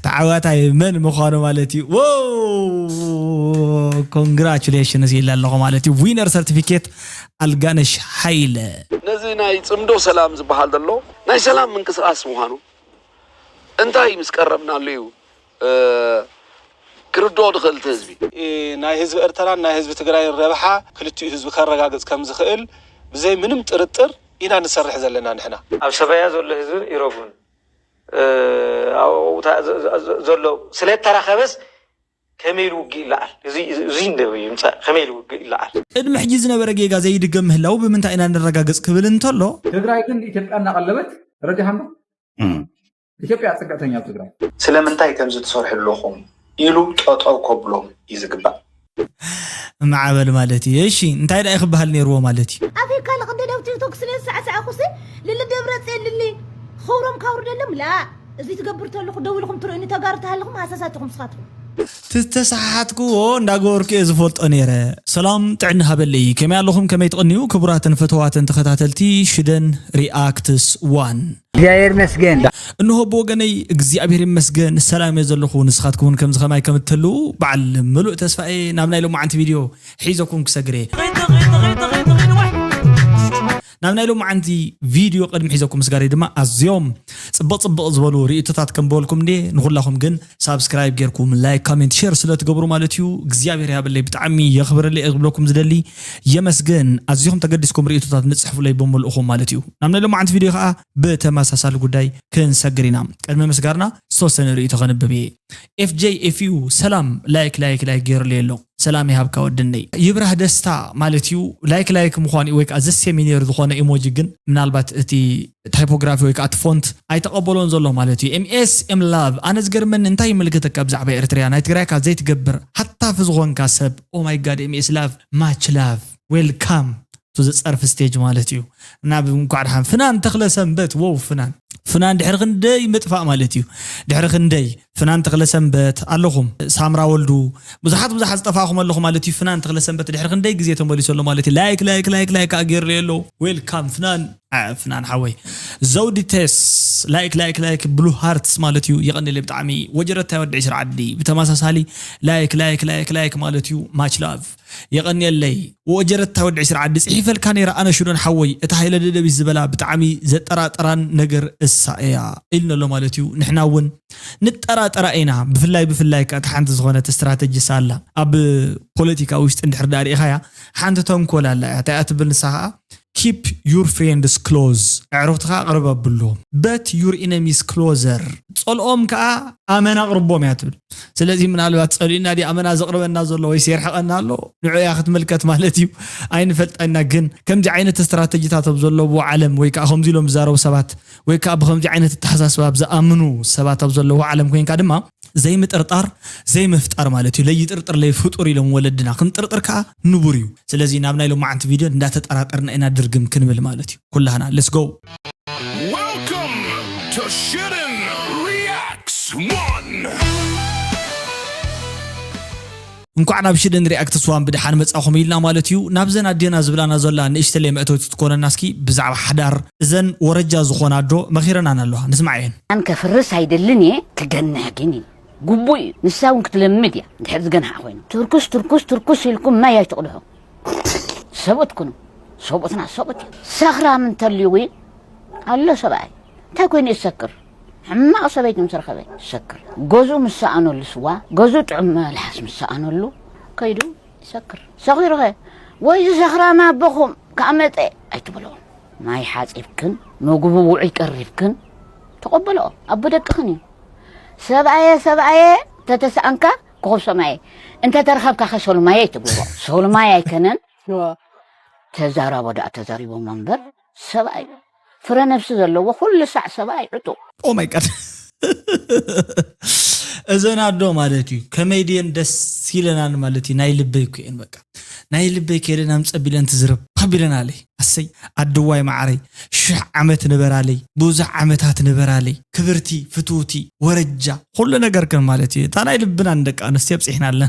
ተዓዋታይ መን ምዃኑ ማለት እዩ። ዎ፣ ኮንግራቹሌሽንስ ኢለ ኣለኹ ማለት እዩ። ዊነር ሰርቲፊኬት ኣልጋነሽ ሃይለ። ነዚ ናይ ፅምዶ ሰላም ዝበሃል ዘሎ ናይ ሰላም ምንቅስቃስ ምዃኑ እንታይ ምስ ቀረብናሉ እዩ ክርድኦ ዝኽእል እቲ ህዝቢ? ናይ ህዝቢ ኤርትራን ናይ ህዝቢ ትግራይን ረብሓ ክልቲኡ ህዝቢ ከረጋግፅ ከም ዝኽእል ብዘይ ምንም ጥርጥር ኢና ንሰርሕ ዘለና ንሕና። ኣብ ሰበያ ዘሎ ህዝብን ኢሮብን ኣብኡ ዘሎ ስለተራኸበስ ከመይ ኢሉ ውግእ ይለዓል? እዚ እዚ እንደ ይምጻእ ከመይ ኢሉ ውግእ ይለዓል? ቅድሚ ሕጂ ዝነበረ ጌጋ ዘይድገም ምህላው ብምንታይ ኢና ነረጋግጽ ክብል እንተሎ፣ ትግራይ ግን ኢትዮጵያ እናቐለበት ረዲሃ እምበር ኢትዮጵያ ጽግዕተኛ ኣብ ትግራይ። ስለምንታይ ከምዚ ትሰርሑ ኣለኹም ኢሉ ጠጠው ከብሎም እዩ ዝግባእ። ማዕበል ማለት እዩ። እሺ እንታይ ደኣ ክበሃል ነይርዎ ማለት እዩ? ኣፌካ ለቅደደው ቲክቶክ ስለ ዝሳዕሳዕኩሲ ልሊ ደብረፅዮን ልሊ ኸውሮም ካውርደሎም ላ እዚ ትገብር ተለኹ ደው ኢልኩም ትርእዩኒ ተጋሩ ተሃለኹም ሃሳሳት ኢኹም ንስኻትኩም። ትተሰሓሓትክዎ እንዳገበርኩ እየ ዝፈልጦ ነይረ። ሰላም ጥዕና ሃበለይ ከመይ ኣለኹም ከመይ ትቕንዩ ክቡራትን ፈተዋትን ተኸታተልቲ ሽደን ሪኣክትስ ዋን እግዚኣብሔር ይመስገን። እንሆ ብወገነይ እግዚኣብሔር ይመስገን ሰላም እየ ዘለኹ። ንስኻትኩም እውን ከምዚ ከማይ ከም እትህልዉ በዓል ምሉእ ተስፋ እየ። ናብ ናይ ሎማዓንቲ ቪድዮ ሒዘኩም ክሰግር እየ። ናብ ናይ ሎማዓንቲ ቪድዮ ቅድሚ ሒዘኩም ምስጋር ድማ ኣዝዮም ፅብቕ ፅብቕ ዝበሉ ርእይቶታት ከም በልኩም እንዴ ንኹላኹም ግን ሳብስክራይብ ጌርኩም ላይክ ኮሜንት ሼር ስለ ትገብሩ ማለት እዩ እግዚኣብሔር ያበለይ ብጣዕሚ የኽብረለይ እየ ክብለኩም ዝደሊ። የመስገን ኣዚኹም ተገዲስኩም ርእይቶታት ንፅሕፉለይ ብምልእኹም ማለት እዩ። ናብ ናይ ሎማዓንቲ ቪድዮ ከዓ ብተመሳሳሊ ጉዳይ ክንሰግር ኢና። ቅድሚ ምስጋርና ዝተወሰነ ርእይቶ ከንብብ እየ። ኤፍጄ ኤፍዩ ሰላም ላይክ ላይክ ላይክ ገይሩለይ ኣሎ። ሰላም ይሃብካ ወድነይ። ይብራህ ደስታ ማለት እዩ ላይክ ላይክ ምዃኑ እዩ ወይ ከዓ ዘሴሚኔር ዝኾነ ኢሞጂ ግን ምናልባት እቲ ታይፖግራፊ ወይ ከዓ እቲ ፎንት ኣይተቐበሎን ዘሎ ማለት እዩ። ኤምኤስ ኤም ላቭ ኣነ ዝገርመኒ እንታይ ይምልከተካ ብዛዕባ ኤርትርያ ናይ ትግራይካ ዘይትገብር ሃታፊ ዝኾንካ ሰብ ኦማይ ጋድ ኤምኤስ ላቭ ማች ላቭ ዌልካም ቱ ዘፀርፍ ስቴጅ ማለት እዩ። ናብ እንኳዕ ድሓን ፍናን ተኽለ ሰንበት ወው ፍናን ፍናን ድሕሪ ክንደይ ምጥፋእ ማለት እዩ። ድሕሪ ክንደይ ፍናን ተኽለ ሰንበት ኣለኹም ሳምራ ወልዱ ብዙሓት ብዙሓት ዝጠፋእኹም ኣለኹ ማለት እዩ። ፍናን ተኽለ ሰንበት ድሕሪ ክንደይ ግዜ ተመሊሱ ኣሎ ማለት እዩ። ላይክ ላይክ ላይክ ላይክ ከዓ ገይሩለይ ኣሎ። ዌልካም ፍናን ዓ- ፍናን ሓወይ ዘውዲተስ ላይክ ላይክ ላይክ ብሉ ሃርትስ ማለት እዩ። የቐንየለይ ብጣዕሚ ወጀረታይ ወዲ ዒስራ ዓዲ ብተመሳሳሊ ላይክ ላይክ ላይክ ላይክ ማለት እዩ። ማች ላቭ የቐንየለይ ወጀረታ ወዲ ዒስራ ዓዲ ጽሒፈልካ ነይረ ኣነ ሽዶን ሓወይ እታ ሃይለ ደደቢት ዝበላ ብጣዕሚ ዘጠራጠራን ነገር እሳ እያ ኢልና ኣሎ ማለት እዩ። ንሕና እውን ንጠራጠራ ኢና። ብፍላይ ብፍላይ ከኣ እታ ሓንቲ ዝኾነት ስትራተጂ ሳላ ኣብ ፖለቲካ ውሽጢ እንድሕር ዳኣ ርኢኻያ ሓንቲ ተንኮል ኣላ እያ። እንታይ እያ ትብል ንሳ ከኣ keep your friends close ኣዕሩኽትኻ ኣቕርብ ኣብሎም but your enemies closer ጸልኦም ከኣ ኣመና ኣቕርቦም እያ ትብል። ስለዚ ምናልባት ጸሊኡና ድዩ ኣመና ዘቕርበና ዘሎ ወይስ የርሕቐና ኣሎ ንዑ እያ ክትምልከት ማለት እዩ። ኣይንፈልጣና ግን ከምዚ ዓይነት ስትራተጂታት ኣብ ዘለዎ ዓለም ወይ ከዓ ከምዚ ኢሎም ዝዛረቡ ሰባት ወይ ከዓ ብከምዚ ዓይነት ኣተሓሳስባ ኣብ ዝኣምኑ ሰባት ኣብ ዘለዎ ዓለም ኮይንካ ድማ ዘይምጥርጣር ዘይምፍጣር ማለት እዩ። ለይጥርጥር ለይፍጡር ኢሎም ወለድና። ክንጥርጥር ከዓ ንቡር እዩ። ስለዚ ናብ ናይ ሎማዓንቲ ቪድዮ እንዳተጠራጠርና ኢና ድርግም ክንብል ማለት እዩ። ኩላህና let's go። Welcome to Shooting Reacts one. እንኳዕ ናብ ሽደን ሪኣክትስ ዋን ብድሓን መጻኹም ኢልና ማለት እዩ። ናብዘን ኣዴና ዝብላና ዘላ ንእሽተለይ መእተዊት ክትኮነና እስኪ ብዛዕባ ሓዳር እዘን ወረጃ ዝኾና ኣዶ መኺረናን ኣለዋ። ንስማዓየን። ኣን ከፍርስ ኣይደልን እየ ክገንሕ ግን እዩ ግቡእ እዩ። ንሳ እውን ክትለምድ እያ ድሕር ዝገንሓ ኮይኑ ትርኩስ ትርኩስ ትርኩስ ኢልኩም ማይ ኣይትቕድሑ። ሰብኡት ኩኑ ሰብኡትና ሰብኡት እዩ። ሰኽራም እንተልዩ እውን ኣሎ ሰብኣይ እንታይ ኮይኑ እዩ ዝሰክር? ሕማቕ ሰበይቲ ምስ ረኸበ ይሰክር። ገዝኡ ምስ ሰኣነሉ ስዋ፣ ገዝኡ ጥዑም መልሓስ ምስ ሰኣነሉ ከይዱ ይሰክር። ሰኺሩኸ ወይ ዝሰኽራም ኣቦኹም ከኣ መጸ ኣይትበልዎ። ማይ ሓጺብክን መግቡ ውዑይ ቀሪብክን ተቐበልኦ። ኣቦ ደቅኽን እዩ። ሰብኣየ ሰብኣየ ተተሰኣንካ ኮኸብ ሰማየ እንተተረኸብካኸ ሰሉማየ ኣይትብልዎ። ሰሉማይ ኣይከነን። ተዛራቦ ደኣ ተዛሪቦማ እምበር ሰብኣይ ፍረ ነብሲ ዘለዎ ኩሉ ሳዕ ሰብኣይ ዕጡቕ። Oh my God። እዘን ኣዶ ማለት እዩ ከመይ ድየን ደስ ኢለናን ማለት እዩ ናይ ልበይ እኮ እየን በቃ ናይ ልበይ ከይደን ኣምፀ ቢለን ትዝረብ ካብ ኢለን ኣለይ ኣሰይ ኣድዋይ መዓረይ ሽሕ ዓመት ንበራለይ ብዙሕ ዓመታት ንበራለይ ክብርቲ ፍትውቲ ወረጃ ኩሉ ነገርክን ማለት እዩ እታ ናይ ልብና ንደቂ ኣንስትዮ ኣብፂሕና ኣለና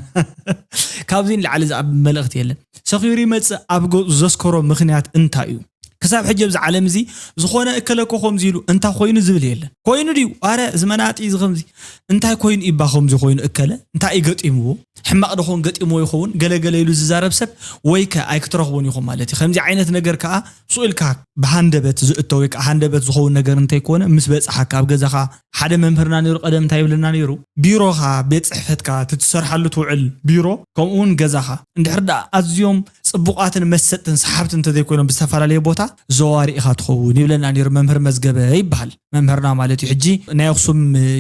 ካብዚ ንላዕሊ ዝዓቢ መልእኽቲ የለን ሰኺሩ ይመፅእ ኣብ ገፁ ዘስከሮ ምኽንያት እንታይ እዩ ክሳብ ሕጂ ኣብዚ ዓለም እዚ ዝኾነ እከለ እኮ ከምዚ ኢሉ እንታይ ኮይኑ ዝብል የለን። ኮይኑ ድዩ? ኣረ እዚ መናጢ እዚ ከምዚ እንታይ ኮይኑ ይባ ከምዚ ኮይኑ እከለ እንታይ እዩ ገጢምዎ? ሕማቕ ደኾን ገጢምዎ ይኸውን? ገለገለ ኢሉ ዝዛረብ ሰብ ወይ ከ ኣይክትረኽቦን ኢኹም ማለት እዩ። ከምዚ ዓይነት ነገር ከዓ ስቕ ኢልካ ብሃንደበት ዝእቶ ወይ ከዓ ሃንደበት ዝኸውን ነገር እንተይኮነ ምስ በፅሓካ ኣብ ገዛኻ ሓደ መምህርና ነይሩ ቀደም እንታይ ይብለና ነይሩ? ቢሮኻ ቤት ፅሕፈትካ እቲ ትሰርሓሉ ትውዕል ቢሮ ከምኡ እውን ገዛኻ እንድሕር ደኣ ኣዝዮም ፅቡቓትን መሰጥትን ሰሓብትን እንተዘይኮይኖም ብዝተፈላለየ ቦታ ዘዋሪ ኢኻ ትኸውን ይብለና ነይሩ መምህር መዝገበ ይበሃል። መምህርና ማለት እዩ ሕጂ ናይ ኣኽሱም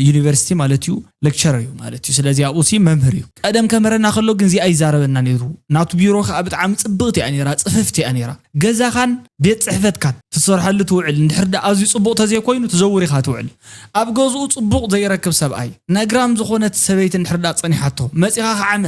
ዩኒቨርሲቲ ማለት እዩ ሌክቸረር እዩ ማለት እዩ። ስለዚ ኣብኡ ሲ መምህር እዩ። ቀደም ከምህረና ከሎ ግን እዚኣ ይዛረበና ነይሩ። ናቱ ቢሮ ከዓ ብጣዕሚ ፅብቕቲ እያ ነይራ፣ ፅፍፍቲ እያ ነይራ። ገዛኻን ቤት ፅሕፈትካን ትሰርሐሉ ትውዕል እንድሕር ደኣ ኣዝዩ ፅቡቕ ተዘይኮይኑ ትዘውር ኢኻ ትውዕል። ኣብ ገዝኡ ፅቡቕ ዘይረክብ ሰብኣይ ነግራም ዝኾነት ሰበይቲ እንድሕር ደኣ ፀኒሓቶ መፂኻ ከዓመ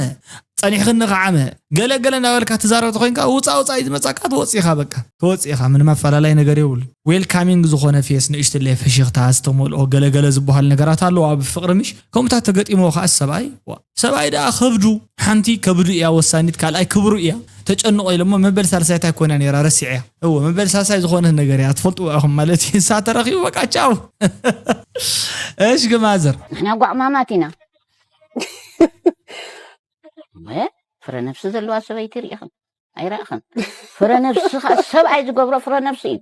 ጸኒሕክኒ ከዓመ ገለ ገለ እናበልካ ትዛረብ ተኾይንካ ውፃ ውፃ እዩ ዝመፃካ ትወፅእ ኢኻ በቃ ትወፅእ ኢኻ ምንም ኣፈላላይ ነገር የብሉ። ዌልካሚንግ ዝኾነ ፌስ ንእሽትለይ ፍሽኽታ ዝተመልኦ ገለ ገለ ዝበሃል ነገራት ኣለዎ ኣብ ፍቕሪ ምሽ ከምኡታት ተገጢሞ ከዓ ሰብኣይ ዋ ሰብኣይ ደኣ ከብዱ ሓንቲ ከብዱ እያ ወሳኒት ካልኣይ ክብሩ እያ። ተጨንቆ ኢሎሞ መበል ሳልሳይ እንታይ ኮና ነይራ ረሲዐያ እዎ መበል ሳልሳይ ዝኾነት ነገር እያ ትፈልጥዎ ኢኹም ማለት እዩ ንሳ ተረኺቡ በቃ ቻው። እሽ ግማዘር ንሕና ጓዕማማት ኢና። እወ፣ ፍረ ነብሲ ዘለዋ ሰበይቲ ርኢኽን ኣይረእኽን? ፍረ ነብሲ ኸ ሰብኣይ ዝገብሮ ፍረ ነብሲ እዩ።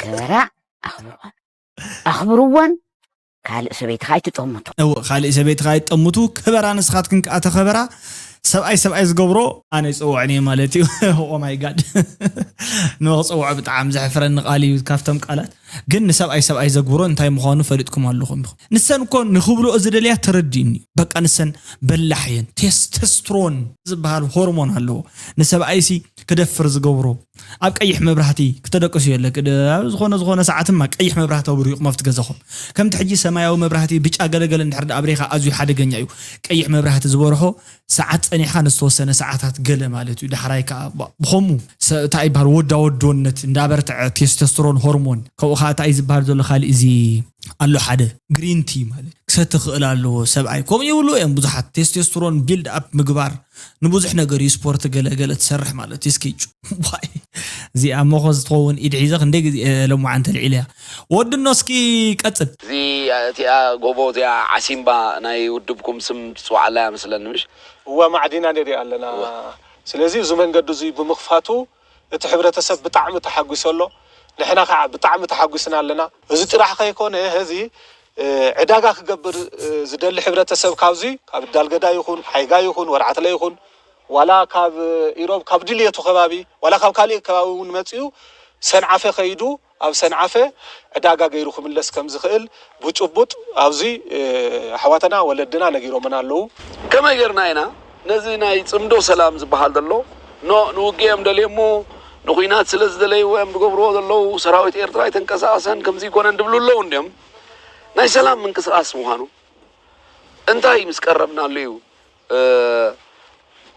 ከበራ ኣኽብርወን ኣኽብርወን ካልእ ሰበይቲ ኸ ኣይትጠምቱ። እወ ካልእ ሰበይቲ ኸ ኣይትጠምቱ። ከበራ ንስኻትክን ከኣ ተኸበራ። ሰብኣይ ሰብኣይ ዝገብሮ ኣነ ይፅውዕን እየ ማለት እዩ። ኦ ማይ ጋድ ንክፅውዖ ብጣዕሚ ዘሕፍረኒ ቃል እዩ ካብቶም ቃላት ግን ንሰብኣይ ሰብኣይ ዘግብሮ እንታይ ምዃኑ ፈሊጥኩም ኣለኹም ኢኹም። ንሰን እኮ ንክብልኦ ዝደልያ ተረዲእኒ። በቃ ንሰን በላሕ እየን። ቴስቶስትሮን ዝበሃል ሆርሞን ኣለዎ ንሰብኣይሲ ክደፍር ዝገብሮ። ኣብ ቀይሕ መብራህቲ ክተደቅሱ የለ ክደ- ኣብ ዝኾነ ዝኾነ ሰዓትማ ቀይሕ መብራህቲ ኣብርሁ ይቕመ ኣብቲ ገዛኹም። ከምቲ ሕጂ ሰማያዊ መብራህቲ ብጫ ገለገለ እንድሕር ደኣ ኣብሪኻ ኣዝዩ ሓደገኛ እዩ። ቀይሕ መብራህቲ ዝበርሖ ሰዓት ጸኒሕካ ንዝተወሰነ ሰዓታት ገለ ማለት እዩ። ዳሕራይ ከኣ ባ- ብኸምኡ ሰ- እንታይ ይበሃል ወዳ ወዶነት እንዳበርትዐ ቴስቶስትሮን ሆርሞን ከምኡ ከኣ እንታይ እዩ ዝበሃል ዘሎ ካልእ እዚ ኣሎ ሓደ ግሪን ቲ ማለት ክሰቲ ክእል ኣለዎ ሰብኣይ ከምኡ ይብሉ እዮም ብዙሓት ቴስቶስትሮን ቢልድ ኣፕ ምግባር ንብዙሕ ነገር እዩ ስፖርት ገለ ገለ ትሰርሕ ማለት እዩ እስኪ ጩ- ዋይ እዚኣ መኾዝ ትኸውን ኢድ ሒዘ ክንደይ ግዜ ለማዓንቲ ልዒለያ ወድኖ እስኪ ቀጽል እዚ እቲኣ ጎቦ እዚኣ ዓሲምባ ናይ ውድብኩም ስም ትፅውዓላ እያ መስለኒ ምሽ? እዋ ማዕዲና ንሪኣ ኣለና። እዋ። ስለዚ እዚ መንገዲ እዚ ብምኽፋቱ እቲ ሕብረተሰብ ብጣዕሚ ተሓጒሱ ኣሎ። ንሕና ከዓ ብጣዕሚ ተሓጒስና ኣለና። እዚ ጥራሕ ከይኮነ ሕዚ እ፣ ዕዳጋ ክገብር እ፣ ዝደሊ ሕብረተሰብ ካብዚ ካብ ዳልገዳ ይኹን ሓይጋ ይኹን ወርዓትለ ይኹን ዋላ ካብ ኢሮብ ካብ ድልየቱ ከባቢ ዋላ ካብ ካሊእ ከባቢ እውን መፂኡ ሰንዓፈ ከይዱ ኣብ ሰንዓፈ ዕዳጋ ገይሩ ክምለስ ከም ዝኽእል ብጭቡጥ ኣብዚ ኣሕዋትና ወለድና ነጊሮምና ኣለዉ። ከመይ ጌርና ኢና ነዚ ናይ ፅምዶ ሰላም ዝበሃል ዘሎ ኖ ንውግኦም ደልዮሞ ንኩናት ስለ ዝደለይዎ እዮም ዝገብርዎ ዘለዉ ሰራዊት ኤርትራ ኣይተንቀሳቐሰን ከምዚ ይኮነን ድብሉ ኣለዉ እንድዮም ናይ ሰላም ምንቅስቃስ ምዃኑ እንታይ ምስ ቀረብናሉ እዩ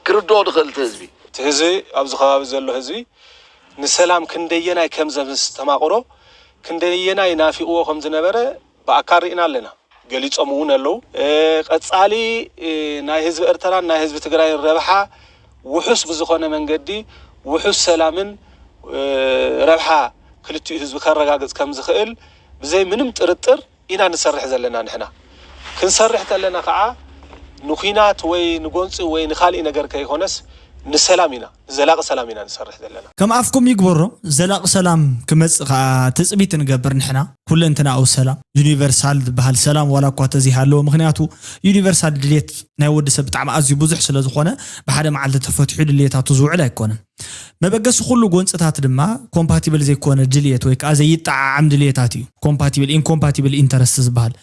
ክርድኦ ዝኽእል እቲ ህዝቢ? እቲ ህዝቢ ኣብዚ ከባቢ ዘሎ ህዝቢ ንሰላም ክንደየናይ ከም ዘስተማቕሮ ክንደየናይ ናፊቕዎ ከም ዝነበረ ብኣካል ርኢና ኣለና። ገሊፆም እውን ኣለዉ። ቀፃሊ ናይ ህዝቢ ኤርትራን ናይ ህዝቢ ትግራይን ረብሓ ውሑስ ብዝኾነ መንገዲ ውሑስ ሰላምን ረብሓ ክልቲኡ ህዝቢ ከረጋግፅ ከም ዝኽእል ብዘይ ምንም ጥርጥር ኢና ንሰርሕ ዘለና ንሕና። ክንሰርሕ ተለና ከዓ ንኲናት ወይ ንጎንፂ ወይ ንኻልእ ነገር ከይኮነስ ንሰላም ኢና፣ ንዘላቒ ሰላም ኢና ንሰርሕ ዘለና። ከም ኣፍኩም ይግበሮ፣ ዘላቒ ሰላም ክመፅእ ከዓ ትፅቢት ንገብር ንሕና። ኩለንትናዊ ሰላም፣ ዩኒቨርሳል ዝበሃል ሰላም ዋላ እኳ ተዘይሃለወ፣ ምኽንያቱ ዩኒቨርሳል ድሌት ናይ ወዲ ሰብ ብጣዕሚ ኣዝዩ ብዙሕ ስለ ዝኾነ ብሓደ መዓልቲ ተፈቲሑ ድሌታቱ ዝውዕል ኣይኮነን። መበገሲ ኩሉ ጎንፅታት ድማ ኮምፓቲብል ዘይኮነ ድልየት ወይ ከዓ ዘይጠዓዓም ድልየታት እዩ። ኮምፓቲብል ኢንኮምፓቲብል ኢንተረስት ዝበሃል።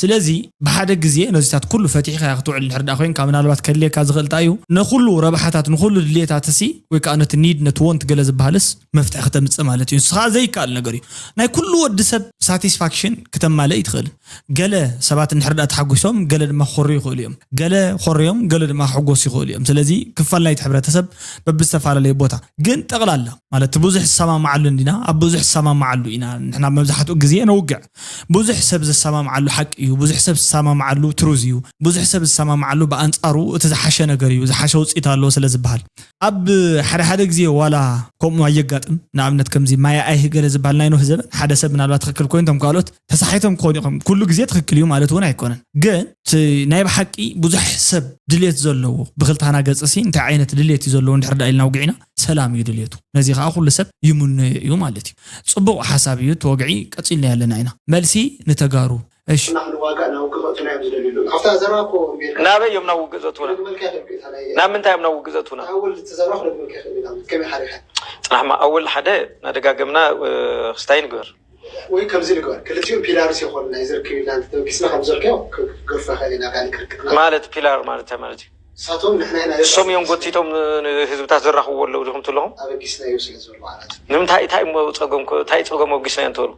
ስለዚ ብሓደ ግዜ ነዚታት ኩሉ ፈቲሕካ ክትውዕል እንድሕር ዳ ኮይንካ ምናልባት ከድልየካ ዝኽእል እንታይ እዩ? ንኩሉ ረብሓታት ንኩሉ ድልየታት ሲ ወይ ከዓ ነቲ ኒድ ነቲ ወንት ገለ ዝበሃልስ መፍትሒ ክተምፅእ ማለት እዩ። ንስኻ ዘይከኣል ነገር እዩ። ናይ ኩሉ ወዲ ሰብ ሳቲስፋክሽን ክተማልእ ይትኽእል። ገለ ሰባት እንድሕር ዳ ተሓጒሶም ገለ ድማ ክኾርዩ ይኽእሉ እዮም። ገለ ኮርዮም ገለ ድማ ክሕጎሱ ይኽእሉ እዮም። ስለዚ ክፋል ናይቲ ሕብረተሰብ በብዝተፈላለየ ቦታ ግን ጠቕላላ ማለት እቲ ብዙሕ ዝሰማማዓሉ እንዲና ኣብ ብዙሕ ዝሰማማዓሉ ኢና ንሕና መብዛሕትኡ ግዜ ነውግዕ። ብዙሕ ሰብ ዝሰማማዓሉ ሓቂ እዩ። ብዙሕ ሰብ ዝሰማማዓሉ ትሩዝ እዩ። ብዙሕ ሰብ ዝሰማማዓሉ ብኣንጻሩ እቲ ዝሓሸ ነገር እዩ፣ ዝሓሸ ውፅኢት ኣለዎ ስለ ዝበሃል። ኣብ ሓደ ሓደ ግዜ ዋላ ከምኡ ኣየጋጥም። ንኣብነት ከምዚ ማያ ኣይህ ገለ ዝበሃል ናይ ኖህ ዘበን ሓደ ሰብ ምናልባት ትኽክል ኮይኑ፣ እቶም ካልኦት ተሳሒቶም ክኾኑ ይኾኑ። ኩሉ ግዜ ትኽክል እዩ ማለት እውን ኣይኮነን። ግን እቲ ናይ ብሓቂ ብዙሕ ሰብ ድሌት ዘለዎ ብክልታና ገጽ ሲ እንታይ ዓይነት ድሌት እዩ ዘለዎ እንድሕር ዳ ኢልና ውግዒና ሰላም እዩ ድሌቱ። ነዚ ከዓ ኩሉ ሰብ ይምነዮ እዩ ማለት እዩ። ጽቡቕ ሓሳብ እዩ። እቲ ወግዒ ቀጺልና ያለና ኢና። መልሲ ንተጋሩ። እሺ። ንሕና ክንዋጋእ ናብ ውግእ ከእቱና እዮም ዝደልዩ ኣለዉ። ካብታ ዘረባ እኮ ሜርካ ናበይ እዮም ናብ ውግእ ዘእትውና? ክድግመልካ ይኽእል እኮ፣ እታ ናይ ናብ ምንታይ እዮም ናብ ውግእ ዘእትውና? ኣወል እቲ ዘረባ ክደግመልካ ይኽእል እዩ። ንኣብነት ከመይ ሓሪኻ? ጽናሕማ ኣወል ሓደ እናደጋገምና፣ እ፣ ክስታይ ንግበር። ወይ ከምዚ ንግበር፣ ክልቲኡ ፒላርስ ይኾኑ ናይ ዝርክብ ኢልና እንተተበጊስና ከም ዘልካዮ ክገርፋ ይኽእል ኢና፣ ካልእ ክርክርና። ማለት ፒላር ማለት እንታይ ማለት እዩ? ንሳቶም ንሕና ኢና ንሶም እዮም ዘራኽቡ። ጎቲቶም ን-፣ ንህዝብታት ዘራኽብዎ ኣለዉ ዲኹም ትለኹም? ኣበጊስናዮ ስለ ዝበሉ ማለት እዩ። ንምንታይ፣ እንታይ እሞ ጸገም ኮ-፣ እንታይ ጸገም ኣበጊስናዮ እንተበሉ?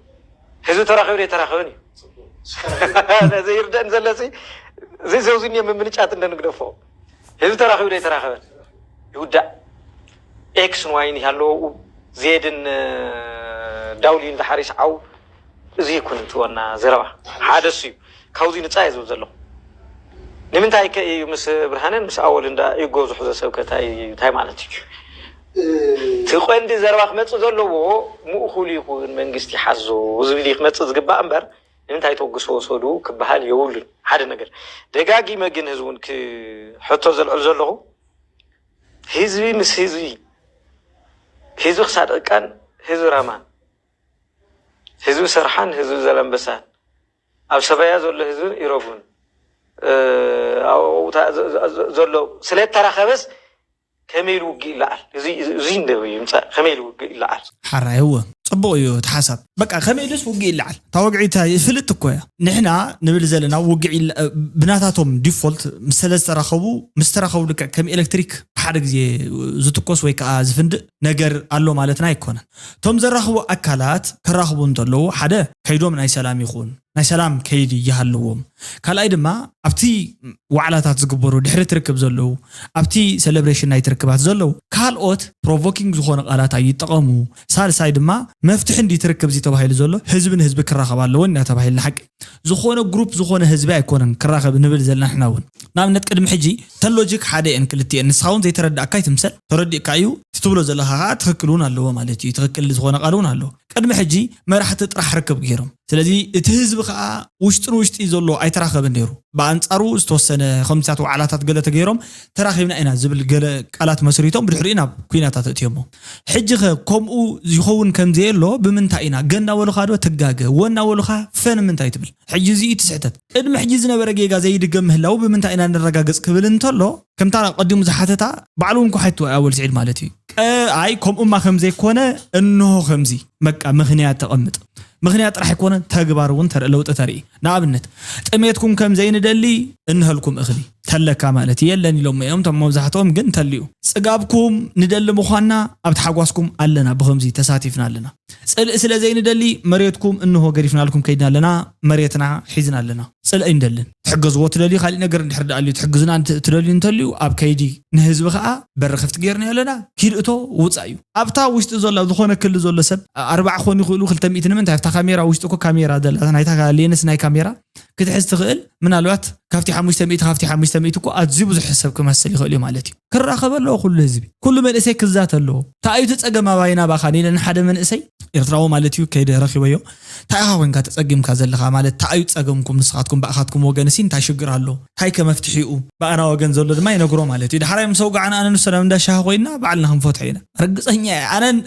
ህዝቢ ተራኺቡ ዶ ኣይተራኸበን እዩ? ጽቡቅ። እስከ ዘይርደእን ዘለሲ፣ እዚ ዘውዚ እኒኦ ምምንጫት እንደ ንግደፎ። ህዝቢ ተራኺቡ ዶ ኣይተራኸበን? ይውዳእ። ኤክስን ዋይን ይሃለዎ፣ ዜድን፣ እ፣ ዳውሊን ዝሓሪስ ዓው፣ እዚ ይኩን እቲ ዋና ዘረባ። ሓደ እሱ እዩ። ካብዚ ንጻ እየ ዝብል ዘለኹ። ንምንታይ ከ እዩ ምስ ብርሃነን ምስ ኣወልን ደኣ ኢጎ ዝሕዞ ሰብ ከ እንታይ፣ እንታይ ማለት እዩ? እ፣ እቲ ቀንዲ ዘረባ ክመጽእ ዘለዎ ምእኩል ይኹን መንግስቲ ይሓዞ ዝብል እዩ ክመጽእ ዝግባእ እምበር፣ ንምንታይ ተወግሶ ወሰዱ ክበሃል የብሉን። ሓደ ነገር ደጋጊመ ግን ህዝቢ እውን ክ-፣ ሕቶ ዘልዕል ዘለኹ፣ ህዝቢ ምስ ህዝቢ፣ ህዝቢ ክሳድ ዕቃን፣ ህዝቢ ራማን፣ ህዝቢ ሰርሓን፣ ህዝቢ ዘለምበሳን፣ ኣብ ሰበያ ዘሎ ህዝብን ኢሮብን፣ እ፣ ኣብኡ ታ-፣ ዘ-፣ ዘ-፣ ዘ-፣ ዘሎ ስለ እተራኸበስ ከመይ ኢሉ ውግእ ይለዓል? እዚ፣ እዚ፣ እዚ እንደ ይምጻእ፣ ከመይ ኢሉ ውግእ ይለዓል? ሓራይ እወ፣ ጽቡቕ እዩ እቲ ሓሳብ። በቃ ከመይ ኢሉስ ውግእ ይለዓል? እታ ወግዒ እታ ፍልጥ እኮ እያ። ንሕና ንብል ዘለና ውግእ ይለ-፣ ብናታቶም ዲፎልት ምስ ስለ ዝተራኸቡ፣ ምስ ተራኸቡ ልክዕ ከም ኤሌክትሪክ ሓደ ግዜ ዝትኮስ ወይ ከዓ ዝፍንድእ ነገር ኣሎ ማለትና ኣይኮነን። እቶም ዘራኽቡ ኣካላት ክራኽቡ እንተለዉ ሓደ ከይዶም ናይ ሰላም ይኹን ናይ ሰላም ከይዲ ይሃልዎም። ካልኣይ ድማ ኣብቲ ዋዕላታት ዝግበሩ ድሕሪ ትርክብ ዘለዉ፣ ኣብቲ ሰለብሬሽን ናይ ትርክባት ዘለዉ ካልኦት ፕሮቮኪንግ ዝኾነ ቃላት ኣይጠቐሙ። ሳልሳይ ድማ መፍትሒ እንዲ ትርክብ እዚ ተባሂሉ ዘሎ ህዝቢ ንህዝቢ ክራኸብ ኣለዎ እና ተባሂልና ሓቂ ዝኾነ ግሩፕ ዝኾነ ህዝቢ ኣይኮነን ክራኸብ ንብል ዘለና ንሕና እውን። ንኣብነት ቅድሚ ሕጂ ተን ሎጂክ ሓደ እየን ክልቲኤን፣ ንስኻ እውን ዘይተረዳእካ ይትምሰል፣ ተረዲእካ እዩ፣ እቲ ትብሎ ዘለኻ ከዓ ትኽክል እውን ኣለዎ ማለት እዩ። ትኽክል ዝኾነ ቃል እውን ኣለዎ። ቅድሚ ሕጂ መራሕቲ ጥራሕ ርክብ ገይሮም። ስለዚ እቲ ህዝቢ ከዓ ውሽጢ ንውሽጢ ዘሎ ኣይተራኸበን ነይሩ። ብኣንጻሩ ዝተወሰነ ከምዚታት ዋዕላታት ገለ ተገይሮም ተራኺብና ኢና ዝብል ገለ ቃላት መስሪቶም ብድሕሪኡ ናብ ኲናታት እትዮሞ። ሕጂ ኸ ከምኡ ይኸውን ከም ዘየሎ ብምንታይ ኢና? ገ እናበሉኻ ዶ ትጋገ? ወ እናበሉኻ ፈ ንምንታይ ትብል? ሕጂ እዚ እቲ ስሕተት። ቅድሚ ሕጂ ዝነበረ ጌጋ ዘይድገም ምህላው ብምንታይ ኢና ንረጋገጽ ክብል እንተሎ፣ ከምታ ቀዲሙ ዝሓተታ ባዕሉ እውን ክሓትዎ ኣወል ስዒድ ማለት እዩ። ቀ-፣ ኣይ ከምኡማ ከም ዘይኮነ እንሆ ከምዚ በቃ ምኽንያት ተቐምጥ። ምኽንያት ጥራሕ ኣይኮነን፣ ተግባር እውን ተር-፣ ለውጢ ተርኢ። ንኣብነት ጥሜትኩም ከም ዘይንደሊ እንሀልኩም እኽሊ ተለካ ማለት እዩ። የለን ኢሎም እዮም እቶም መብዛሕትኦም፣ ግን ተልዩ። ጽጋብኩም ንደሊ ምዃንና ኣብ ተሓጓስኩም ኣለና፣ ብኸምዚ ተሳቲፍና ኣለና። ጽልኢ ስለ ዘይንደሊ መሬትኩም እንሆ ገዲፍናልኩም ከይድና ኣለና፣ መሬትና ሒዝና ኣለና። ጽልኢ ኣይንደልን። ትሕገዝዎ ትደልዩ፣ ካሊእ ነገር እንድሕር ደኣ ኣልዩ ትሕግዙና እንት-፣ ትደልዩ እንተልዩ ኣብ ከይዲ ንህዝቢ ኸኣ በሪ ክፍቲ ጌርና ኣለና። ኪድ እቶ ውጻእ እዩ። ኣብታ ውሽጢ ዘሎ፣ ኣብ ዝኾነ ክሊ ዘሎ ሰብ ኣርባዓ ክኾኑ ይኽእሉ፣ ክልተ ሚእቲ። ንምንታይ ኣብታ ካሜራ ውሽጢ እኮ ካሜራ ዘላ፣ ናይታ ሌንስ ናይ ካሜራ ክትሕዝ ትኽእል። ምናልባት ካብቲ ሓሙሽተ ሚእቲ፣ ካብቲ ሓሙሽተ ሚእቲ እኮ ኣዝዩ ብዙሕ ሰብ ክመስል ይኽእል እዩ ማለት እዩ። ክራኸብ ኣለዎ ኩሉ ህዝቢ፣ ኩሉ መንእሰይ ክዛተ ኣለዎ። እንታይ እዩ እቲ ጸገም ኣባይና ባኻን ኢለ ንሓደ መንእሰይ ኤርትራዊ ማለት እዩ ከይደ ረኺበዮ። እንታይ ኢኻ ኮንካ ተጸጊምካ ዘለኻ? ማለት እንታይ እዩ ጸገምኩም ንስኻትኩም ብኣኻትኩም ወገን ሲ እንታይ ሽግር ኣሎ? እንታይ ከ መፍትሒኡ? ብኣና ወገን ዘሎ ድማ ይነግሮ ማለት እዩ። ዳሕራይ ምስ ኣውግዓና ኣነ ንሱ ናብ እንዳ ሻሂ ኮይና ባዕልና ክንፈትሖ ኢና። ርግጸኛ እየ። ኣነን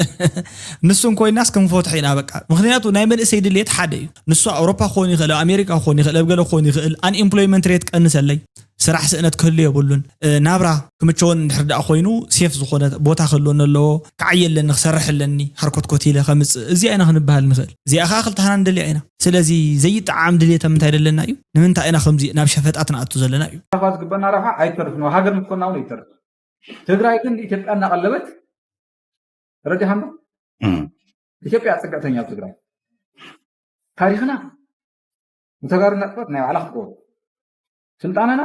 ንሱን ኮይናስ ክንፈትሖ ኢና በቃ። ምኽንያቱ ናይ መንእሰይ ድሌት ሓደ እዩ። ንሱ ኣውሮፓ ክኾን ይኽእል፣ ኣብ ኣሜሪካ ክኾን ይኽእል፣ ኣብ ገለ ክኾን ይኽእል። ኣንኤምፕሎይመንት ሬት ቀንሰለይ፣ ስራሕ ስእነት ክህሉ የብሉን። እ፣ ናብራ ክምቸወን እንድሕር ደኣ ኮይኑ ሴፍ ዝኾነ ቦታ ክህልወኒ ኣለዎ። ክዓይ ኣለኒ፣ ክሰርሕ ኣለኒ፣ ሃርኮትኮት ኢለ ከምጽእ። እዚኣ ኢና ክንበሃል ንኽእል። እዚኣ ኸዓ ክልተሃና ንደልያ ኢና። ስለዚ ዘይጠዓም ድሌት ኣብ ምንታይ ደለና እዩ? ንምንታይ ኢና ከምዚ ናብ ሸፈጣት ንኣቱ ዘለና እዩ? ረብሓ ዝግበና ረብሓ ኣይተርፍን፣ ሃገር ምኮና እውን ኣይተርፍን። ትግራይ ግን ኢትዮጵያ እናቐለበት ረዲኻና። እም። ኢትዮጵያ ጽግዕተኛ ኣብ ትግራይ። ታሪኽና ንተጋሩ እናጥፈት ናይ ባዕላ ክትገብሮ። ስልጣንና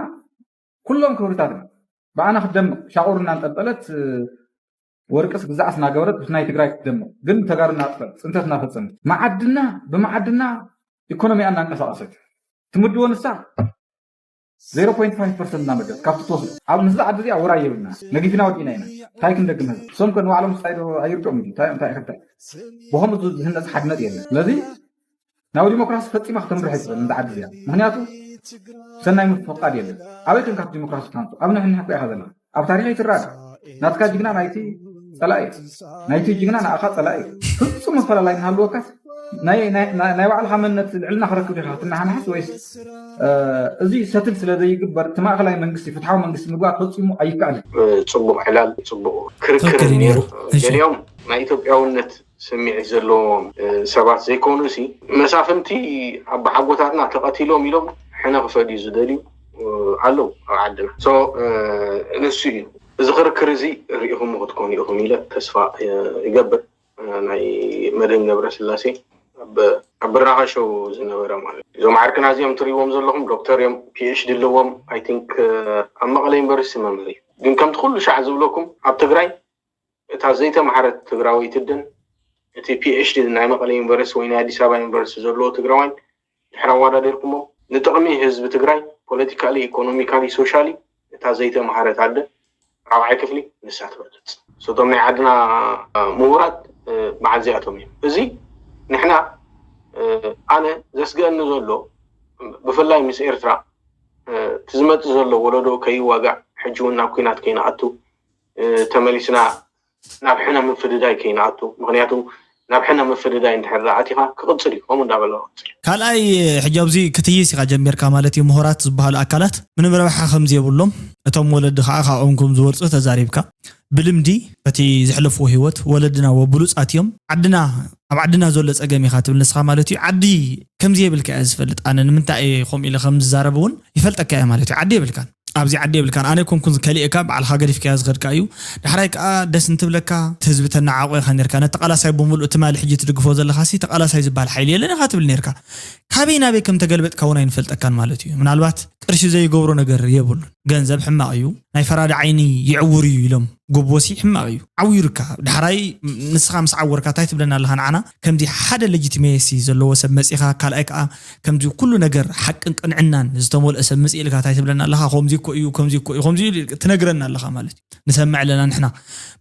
ኩሎም ክብርታትና ብኣና ክትደምቕ ሻቑር እናንጠልጠለት፣ ወርቅስ ግዛዕስ እናገበረት ምስ ናይ ትግራይ ክትደምቕ። ግን ንተጋሩ እናጥፈት፣ ጽንተት እናፈጸመት። መዓድና ብመዓድና ኢኮኖሚያ እናንቀሳቐሰት። ትምድቦ ንሳ ዜሮ ፖይንት ፋይቭ ፐርሰንት እናመገብ ካብቲ ትወስዶ ኣብ ምስዚ ዓዲ እዚኣ ውራይ የብልና። ነጊፍና ወዲእና ኢና። እንታይ ክንደግም ህዝቢ? እሶም ከ ንባዕሎም ስታይ ዶ ኣይርድኦም እዩ? እንታይ እንታይ እንታይ ብኸምኡ ዝህነፅ ሓድነት የለን። ስለዚ ናብ ዲሞክራሲ ፈፂማ ክተምርሕ ይትኽእል እንዛ ዓዲ እዚኣ። ምክንያቱ ሰናይ ምፍቃድ የለን። ኣበይ ከም ካብ ዲሞክራሲ ትሃንፁ? ኣብ ንሕንሕ እኮ ኢኻ ዘለና። ኣብ ታሪኽ ኣይትረኣን። ናትካ ጅግና ናይቲ ፀላኢ እዩ። ናይቲ ጅግና ንኣኻ ፀላኢ እዩ። ፍፁም ኣፈላላይ እናሃለወካስ ናይ ናይ- ናይ- ናይ ባዕልኻ መንነት ልዕልና ክረክብ ኢኻ ክትነሓንሓስ ወይስ እ፣ እዚ ሰትል ስለ ዘይግበር እቲ ማእኸላይ መንግስቲ ፍትሓዊ መንግስቲ ምግባር ፈፂሙ ኣይከኣልን። ጽቡቕ ዕላል፣ ጽቡቕ ክርክር ትኽክል እዩ ነይሩ። ነይሩ። እሺ። ገሊኦም ናይ ኢትዮጵያውነት ስምዒት ዘለዎም እ፣ ሰባት ዘይኮኑ ሲ መሳፍንቲ ኣባሓጎታትና ተቐቲሎም ኢሎም ሕነ ክፈድዩ ዝደልዩ እ፣ ኣለዉ ኣብ ዓድና። ሶ እ፣ ንሱ እዩ እዚ ክርክር እዚ ርኢኹም ክትኮኑ ኢኹም ኢለ ተስፋ እ፣ ይገብር። ናይ መድህን ገብረስላሴ ኣብ ኣብ ብራኸ ሾው ዝነበረ ማለት እዩ። እዞም ዓርክና እዚኦም ትሪእዎም ዘለኹም ዶክተር እዮም፣ ፒኤችዲ ኣለዎም። ኣይ ቲንክ ኣብ መቐለ ዩኒቨርሲቲ መምህር እዩ። ግን ከምቲ ኩሉ ሻዕ ዝብለኩም ኣብ ትግራይ እታ ዘይተማሃረት ትግራወይቲ ደን እቲ ፒኤችዲ ናይ መቐለ ዩኒቨርሲቲ ወይ ናይ ኣዲስ ኣበባ ዩኒቨርሲቲ ዘለዎ ትግራዋይ ድሕሪ ኣወዳዲርኩሞ ንጥቕሚ ህዝቢ ትግራይ ፖለቲካሊ፣ ኢኮኖሚካሊ፣ ሶሻሊ እታ ዘይተማሃረት ኣደ ራብዓይ ክፍሊ ንሳ ትበልፅ። እቶም ናይ ዓድና ምሁራት በዓል እዚኣቶም እዮም። እዚ ንሕና ኣነ ዘስግአኒ ዘሎ ብፍላይ ምስ ኤርትራ እቲ ዝመፅእ ዘሎ ወለዶ ከይዋጋእ ሕጂ እውን ናብ ኲናት ከይንኣቱ ተመሊስና ናብ ሕነ ምፍድዳይ ከይንኣቱ። ምክንያቱ ናብ ሕነ ምፍድዳይ እንድሕር ደኣ ኣቲኻ ክቕፅል እዩ፣ ከምኡ እንዳበለ ክቕፅል እዩ። ካልኣይ ሕጂ ኣብዚ ክትይስ ኢኻ ጀሚርካ ማለት እዩ። ምሁራት ዝበሃሉ ኣካላት ምንም ረብሓ ከም ዘይብሎም እቶም ወለዲ ከዓ ካብኦም ከም ዝበልፁ ተዛሪብካ። ብልምዲ እቲ ዘሕለፍዎ ህይወት ወለድና ወብሉፃት እዮም። ዓድና ኣብ ዓድና ዘሎ ፀገም ኢኻ ትብል ንስኻ ማለት እዩ። ዓዲ ከም ዘይብልካ እየ ዝፈልጥ ኣነ ንምንታይ እየ ከምኡ ኢለ ከም ዝዛረብ እውን ይፈልጠካ እየ ማለት እዩ። ዓዲ የብልካን ኣብዚ ዓዲ የብልካን ኣነ ኮንኩን ዝከሊእካ ባዕልካ ገዲፍካያ ዝኸድካ እዩ። ዳሕራይ ከዓ ደስ እንትብለካ እቲ ህዝቢ ተናዓቆ ኢካ ነርካ ነቲ ተቃላሳይ ብምሉእ ትማሊ ሕጂ ትድግፎ ዘለካ ሲ ተቃላሳይ ዝበሃል ሓይሊ የለን ኢካ ትብል ነርካ። ካበይ ናበይ ከም ተገልበጥካ እውን ኣይንፈልጠካን ማለት እዩ። ምናልባት ቅርሺ ዘይገብሮ ነገር የብሉን። ገንዘብ ሕማቅ እዩ፣ ናይ ፈራዲ ዓይኒ ይዕውር እዩ ኢሎም ጉቦ ሲ ሕማቅ እዩ። ዓዊሩካ ዳሕራይ ንስካ ምስ ዓወርካ እንታይ ትብለና ኣለካ ንዓና? ከምዚ ሓደ ሌጂቲሜሲ ዘለዎ ሰብ መፂካ ካልኣይ ከዓ ከምዚ ኩሉ ነገር ሓቅን ቅንዕናን ዝተመልኦ ሰብ ምፅእ ኢልካ እንታይ ትብለና ኣለካ? ከምዚ እኮ እዩ ከምዚ እኮ እዩ ከምዚ እዩ ትነግረና ኣለካ ማለት እዩ። ንሰምዕ ኣለና ንሕና።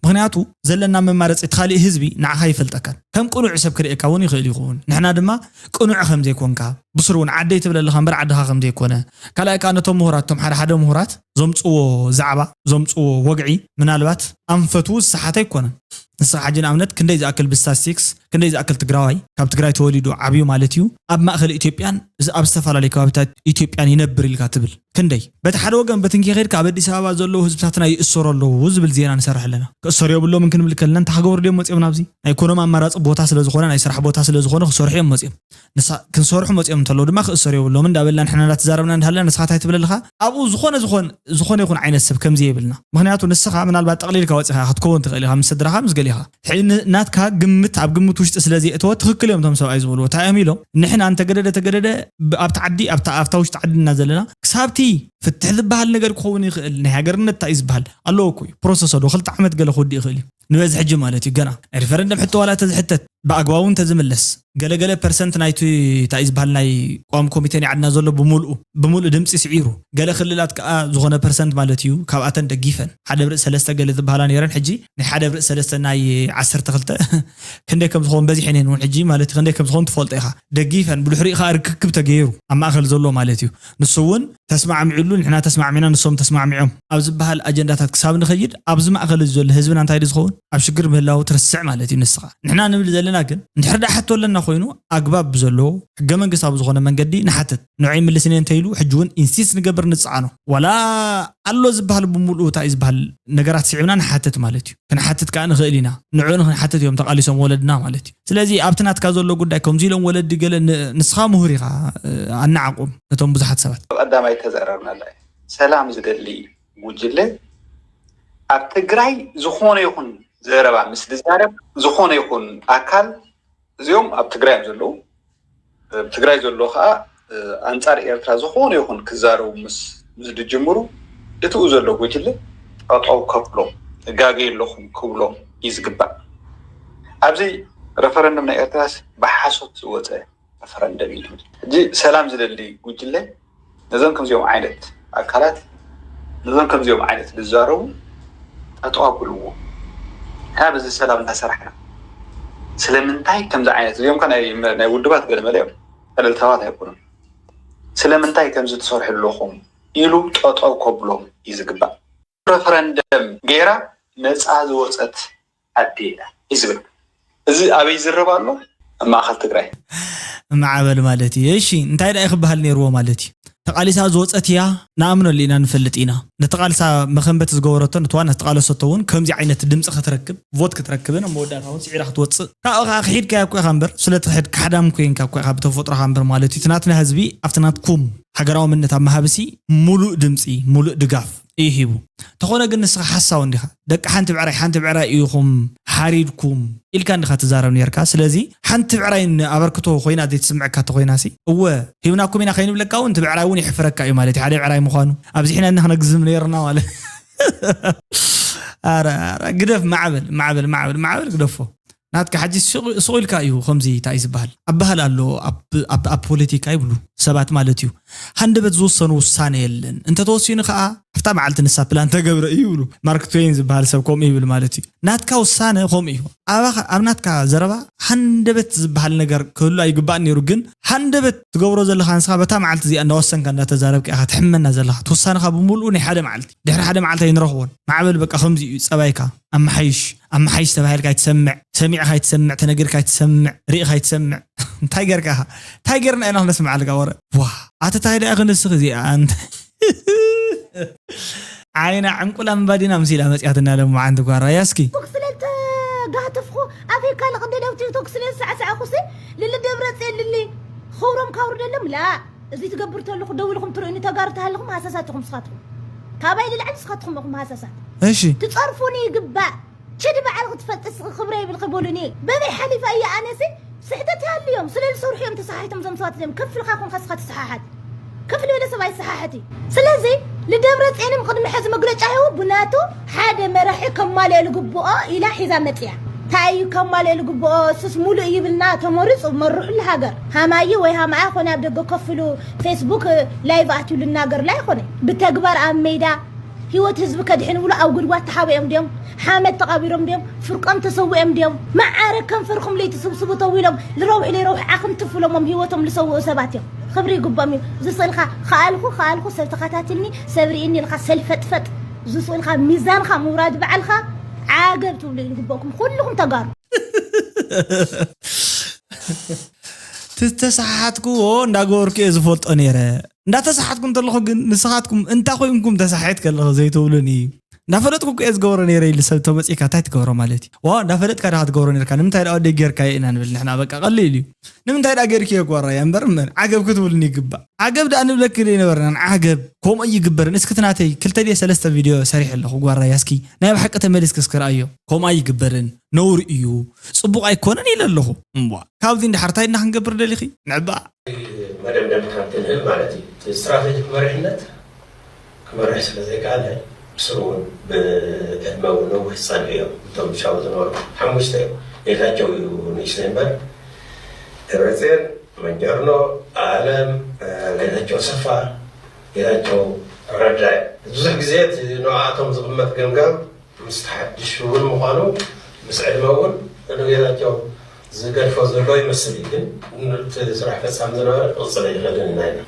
ምክንያቱ ዘለና መማረፂ እቲ ካሊእ ህዝቢ ንዓካ ይፈልጠካን ከም ቅኑዕ ሰብ ክርእየካ እውን ይኽእል ይኸውን። ንሕና ድማ ቅኑዕ ከም ዘይኮንካ ብስሩ እውን ዓደይ ትብል ኣለካ እምበር ዓድካ ከም ዘይኮነ ካልኣይ ከዓ ነቶም ምሁራት እቶም ሓደ ሓደ ምሁራት ዘምፅዎ ዛዕባ ዘምፅዎ ወግዒ ምናልባት ኣንፈቱ ዝሰሓተ ኣይኮነን። ንስኻ ሕጂ ንኣብነት ክንደይ ዝኣክል ብስታስቲክስ ክንደይ ዝኣክል ትግራዋይ ካብ ትግራይ ተወሊዱ ዓብዩ ማለት እዩ ኣብ ማእኸል ኢትዮጵያን ኣብ ዝተፈላለዩ ከባቢታት ኢትዮጵያን ይነብር ኢልካ ትብል? ክንደይ በቲ ሓደ ወገን በትንኪ ከድካ ኣብ ኣዲስ ኣበባ ዘለዉ ህዝብታትና ይእሰሩ ኣለዉ ዝብል ዜና ንሰርሕ ኣለና። ክእሰሩ የብሎምን ክንብል ከለና እንታይ ክገብሩ ድዮም መፅኦም ናብዚ? ናይ ኢኮኖሚ ኣማራፂ ቦታ ስለዝኾነ ናይ ስራሕ ቦታ ስለዝኾነ ክሰርሑ እዮም መፅኦም። ንሳ ክንሰርሑ መፅኦም እንተለዉ ድማ ክእሰሩ የብሎም እንዳበልና ንሕና እንዳተዛረብና እንዳሃለና ንስኻ እንታይ ትብል ኣለኻ? ኣብኡ ዝኾነ ዝኾን ዝኾነ ይኹን ዓይነት ሰብ ከምዚ የብልና። ምክንያቱ ንስኻ ምናልባት ጠቕሊልካ ወፂኻ ክትከውን ትኽእል ኢኻ ምስ ስድራኻ ምስ ገሊኻ። ሕጂ ን- ናትካ ግምት ኣብ ግምት ውሽጢ ስለ ዘየእተወ ትኽክል እዮም እቶም ሰብኣይ ዝበልዎ እንታይ እዮም ኢሎም ንሕና እንተገደደ ተገደደ ብ- ኣብቲ ዓዲ ኣብታ ኣብታ ውሽጢ ዓድና ዘለና ክሳብቲ ፍትሕ ዝበሃል ነገር ክኸውን ይኽእል ናይ ሃገርነት እንታይ እዩ ዝበሃል ኣለዎ እኮ እዩ ፕሮሰስ ዶ ክልተ ዓመት ገለ ክወዲ ይኽእል እዩ ንበዚ ሕጂ ማለት እዩ ገና ናይ ሪፈረንደም ሕቶ ዋላ ተዝሕተት ብኣግባቡ እንተዝምለስ ገለገለ ፐርሰንት ናይቲ እንታይ ዝበሃል ናይ ቋሚ ኮሚቴ ናይ ዓድና ዘሎ ብምልኡ ብምልኡ ድምፂ ስዒሩ ገለ ክልላት ከዓ ዝኾነ ፐርሰንት ማለት እዩ ካብኣተን ደጊፈን ሓደ ብርእ ሰለስተ ገለ ዝበሃላ ነይረን ሕጂ ናይ ሓደ ብርእ ሰለስተ ናይ ዓሰርተ ክልተ ክንደይ ከም ዝኾን በዚሐን እየን እውን ሕጂ ማለት ክንደይ ከም ዝኾን ትፈልጦ ኢኻ ደጊፈን ብድሕሪኡ ከዓ ርክክብ ተገይሩ ኣብ ማእኸል ዘሎ ማለት እዩ ንሱ እውን ተስማዕሚዕሉ ንሕና ተስማዕሚዕና ንሶም ተስማዕሚዖም ኣብ ዝበሃል ኣጀንዳታት ክሳብ ንኸይድ ኣብዚ ማእኸል እዚ ዘሎ ህዝብና እንታይ ድዩ ዝኸውን ኣብ ሽግር ምህላው ትርስዕ ማለት እዩ ንስኻ ንሕና ንብል ዘለና ግን እንድሕር ደኣ ሕቶ ኣለና ኮይኑ ኣግባብ ብዘለዎ ሕገ መንግስታዊ ብዝኾነ መንገዲ ንሓትት ንዑ ይምልስን እየ እንተኢሉ ሕጂ እውን ኢንሲስት ንገብር ንፀዓኖ ዋላ ኣሎ ዝበሃል ብምሉኡ እንታይ እዩ ዝበሃል ነገራት ስዒብና ንሓትት ማለት እዩ ክንሓትት ከዓ ንኽእል ኢና ንዑ ንክንሓትት እዮም ተቃሊሶም ወለድና ማለት እዩ ስለዚ ኣብቲ ናትካ ዘሎ ጉዳይ ከምዚ ኢሎም ወለዲ ገለ ንስኻ ምሁር ኢኻ ኣናዓቁም ነቶም ብዙሓት ሰባት ቀዳማይ ተዘረብናላ ሰላም ዝደሊ ጉጅለ ኣብ ትግራይ ዝኾነ ይኹን ዘረባ ምስ ዝዛረብ ዝኾነ ይኹን ኣካል እዚኦም ኣብ ትግራይ እዮም ዘለዉ ኣብ ትግራይ ዘሎ ከዓ ኣንፃር ኤርትራ ዝኾነ ይኹን ክዛረቡ ምስ ምስ ዝጅምሩ እትኡ ዘሎ ጉጅለ ጠጠው ከብሎም እጋገ የለኹም ክብሎም እዩ ዝግባእ ኣብዚ ረፈረንደም ናይ ኤርትራስ ብሓሶት ዝወፀ ረፈረንደም እዩ ሕጂ ሰላም ዝደሊ ጉጅለ ነዞም ከምዚኦም ዓይነት ኣካላት ነዞም ከምዚኦም ዓይነት ዝዛረቡ ጠጠው ኣብልዎ። ካብ እዚ ሰላም እናሰራሕና ስለምንታይ ከምዚ ዓይነት እዚኦም ከ ናይ ናይ ውድባት ገለመለ እዮም፣ ዕልልታዋት ኣይኮኑን። ስለምንታይ ከምዚ ትሰርሑ ኣለኹም ኢሉ ጠጠው ከብሎም እዩ ዝግባእ። ረፈረንደም ገይራ ነፃ ዝወፀት ዓዲ እያ እዩ ዝብል። እዚ ኣበይ ይዝረብ ኣሎ? ኣብ ማእኸል ትግራይ። ማዕበል ማለት እዩ። እሺ እንታይ ደኣ ክበሃል ነይርዎ ማለት እዩ? ተቓሊሳ ዝወፀት እያ ንኣምነሉ ኢና ንፈልጥ ኢና። ነቲ ቃልሳ መኸንበት ዝገበረቶ ነቲ ዋና ዝተቓለሰቶ እውን ከምዚ ዓይነት ድምፂ ክትረክብ ቮት ክትረክብን ኣብ መወዳእታ እውን ስዒራ ክትወፅእ ካብኡ ከዓ ክሒድካያ እኮ ኢኻ እምበር ስለ ትሕድ ካሕዳም ኮይንካ እኮ ኢኻ ብተፈጥሮኻ እምበር ማለት እዩ። እቲ ናትና ህዝቢ ኣብቲ ናትኩም ሃገራዊ መንነት ኣብ መሃብሲ ሙሉእ ድምፂ ሙሉእ ድጋፍ እዩ ሂቡ። ተኾነ ግን ንስኻ ሓሳዊ እንዲኻ። ደቂ ሓንቲ ብዕራይ ሓንቲ ብዕራይ ኢኹም ሓሪድኩም ኢልካ እንዲኻ ትዛረብ ነርካ። ስለዚ ሓንቲ ብዕራይ ኣበርክቶ ኮይና ዘይትስምዐካ ተኮይናሲ እወ ሂብናኩም ኢና ከይንብለካ እውን እቲ ብዕራይ እውን ይሕፍረካ እዩ ማለት እዩ። ሓደ ብዕራይ ምዃኑ ኣብዚሕና እና ክነግዝም ነርና ማለት ኣረ ኣረ ግደፍ ማዕበል ማዕበል ማዕበል ማዕበል ግደፎ። ናትካ ሕጂ ሱቕ ኢልካ እዩ ከምዚ እንታይ ዝበሃል ኣበሃል ኣሎ ኣብ ፖለቲካ ይብሉ ሰባት ማለት እዩ። ሃንደበት ዝወሰኑ ውሳነ የለን እንተተወሲኑ ከዓ ኣብታ መዓልቲ ንሳ ፕላን ተገብረ እዩ ይብሉ። ማርክ ትዌን ዝበሃል ሰብ ከምኡ ይብል ማለት እዩ። ናትካ ውሳነ ከምኡ እዩ። ኣብ ናትካ ዘረባ ሃንደበት ዝበሃል ነገር ክህሉ ኣይግባእን ነይሩ ግን ሃንደበት ትገብሮ ዘለኻ ንስኻ በታ መዓልቲ እዚኣ እንዳወሰንካ እንዳተዛረብካ ኢኻ ትሕመና ዘለኻ። እቲ ውሳነኻ ብምሉኡ ናይ ሓደ መዓልቲ ድሕሪ ሓደ መዓልቲ ኣይንረኽቦን። ማዕበል በቃ ከምዚ እዩ ጸባይካ። ኣመሓይሽ ኣመሓይሽ ተባሂልካ ኣይትሰምዕ፣ ሰሚዕኻ ኣይትሰምዕ፣ ተነጊርካ ኣይትሰምዕ፣ ርኢኻ ኣይትሰምዕ። እንታይ ጌርካ ኢኻ? እንታይ ጌርና ኢና ክነስምዓልካ ወረ? ዋ ኣቲ ታይ ደኣ ክንስኽ እዚኣ ኣንተ ዓይና ዕንቁላ ምባዲና ምሲላ መፅያትና ለምዓንቲ ጓራ ያስኪ ቶክስለል ተጋህተፍኹ ኣፌካ ለቕደደውቲ ቶክስለል ሳዕሳዕኹሲ ልሊ ደብረ ፅልሊ ኸውሮም ካውርደሎም ላ እዚ ትገብር ተለኹ ደው ኢልኹም ትርእዩኒ ተጋሩ ተሃለኹም ሃሳሳት ኢኹም ስኻትኩም ካባይ ልልዓል ስኻትኩም ኢኹም ሃሳሳት እሺ ትፀርፉኒ ይግባእ ችዲ በዓል ክትፈልጥ ስኺ ክብረ ይብልኺ በሉኒ በበይ ሓሊፋ እየ ኣነሲ ስሕተት ይሃልዮም ስለ ዝሰርሑ እዮም ተሰሓሒቶም እዞም ሰባት እዚኦም ከፍልካ ኮንካ ስኻ ትሰሓሓት ከፍል በለ ሰብ ኣይሰሓሓት እዩ ስለዚ ልደብረ ፅዮንም ቅድሚ ሕዚ መግለጫ ሂቡ ብናቱ ሓደ መራሒ ከማልኦ ልግብኦ ኢላ ሒዛ መፅያ እንታይ እዩ ከማልኦ ልግብኦ እሱስ ሙሉእ ይብልና ተመሪፁ መርሑሉ ሃገር ሃማዩ ወይ ሃማኣ ኮነ ኣብ ደገ ከፍሉ ፌስቡክ ላይቭ ኣትዩ ልናገርላ ኣይኮነ ብተግባር ኣብ ሜዳ ሂወት ህዝቢ ከድሕን ብሎ ኣብ ጉድጓድ ተሓቢኦም ድዮም? ሓመድ ተቐቢሮም ድዮም? ፍርቆም ተሰዊኦም ድዮም? መዓረ ከንፈርኹም ለይትስብስቡ ተዊሎም ልረውሒ ለይረውሒ ዓኽም ትፍሎሞም ሂወቶም ልሰውኡ ሰባት እዮም። ክብሪ ይግቦም እዩ። ዝስእልካ ከኣልኩ ከኣልኩ ሰብ ተኸታትልኒ ሰብ ርኢኒ ኢልካ ሰልፈጥፈጥ ዝስእልካ ሚዛንካ ምውራድ በዓልካ ዓገብ ትብሉ ይግበኩም ኩልኹም ተጋሩ። ትተሰሓሓትክዎ እንዳገበርኩ እየ ዝፈልጦ ነይረ። እንዳተሰሓትኩ እንተለኹ ግን ንስኻትኩም እንታ ኮይንኩም ተሳሒት ከለኹ ዘይትብሉኒ እንዳፈለጥኩ እኮ እየ ዝገብሮ ነይረ ኢሉ ሰብ ተመፂካ እንታይ ትገብሮ ማለት እዩ ዋ እንዳፈለጥካ ዳ ክትገብሮ ነርካ ንምንታይ ዳ ወደይ ጌርካዮ ኢና ንብል ንሕና በቃ ቀሊል እዩ ንምንታይ ዳ ጌርክዮ ጓራያ እምበር ምን ዓገብ ክትብሉኒ ይግባእ ዓገብ ዳ ንብለኪ ዘይነበርናን ዓገብ ከምኡ ይግበርን እስኪ ትናተይ ክልተ ድየ ሰለስተ ቪድዮ ሰሪሐ ኣለኹ ጓራያ እስኪ ናይ ብሓቂ ተመሊስኪ እስኪ ረኣዮ ከምኡ ኣይግበርን ነውሪ እዩ ፅቡቕ ኣይኮነን ኢለ ኣለኹ እምቧ ካብዚ እንድሓር እንታይ እና ክንገብር ደሊኺ ንዕባኣ መደምደምታ እንትንህብ ማለት እዩ እቲ ስትራቴጂክ መሪሕነት ክመርሕ ስለ ዘይከኣለ ብስሩ እውን ብዕድመ እውን ነዊሕ ዝፀንሑ እዮም እቶም ሻቡ ዝነበሩ ሓሙሽተ እዮም ጌታቸው እዩ ንእሽተይ እምበር ደብረፅዮን መንጀርኖ ኣለም ጌታቸው ሰፋ ጌታቸው ረዳ ብዙሕ ግዜ እቲ ንዕኣቶም ዝቕመጥ ገምጋም ምስ ተሓድሽ እውን ምዃኑ ምስ ዕድመ እውን ንጌታቸው ዝገድፎ ዘሎ ይመስል እዩ ግን እቲ ስራሕ ፈፃሚ ዝነበረ ክቕፅል ኣይኽእልን ኢና ኢና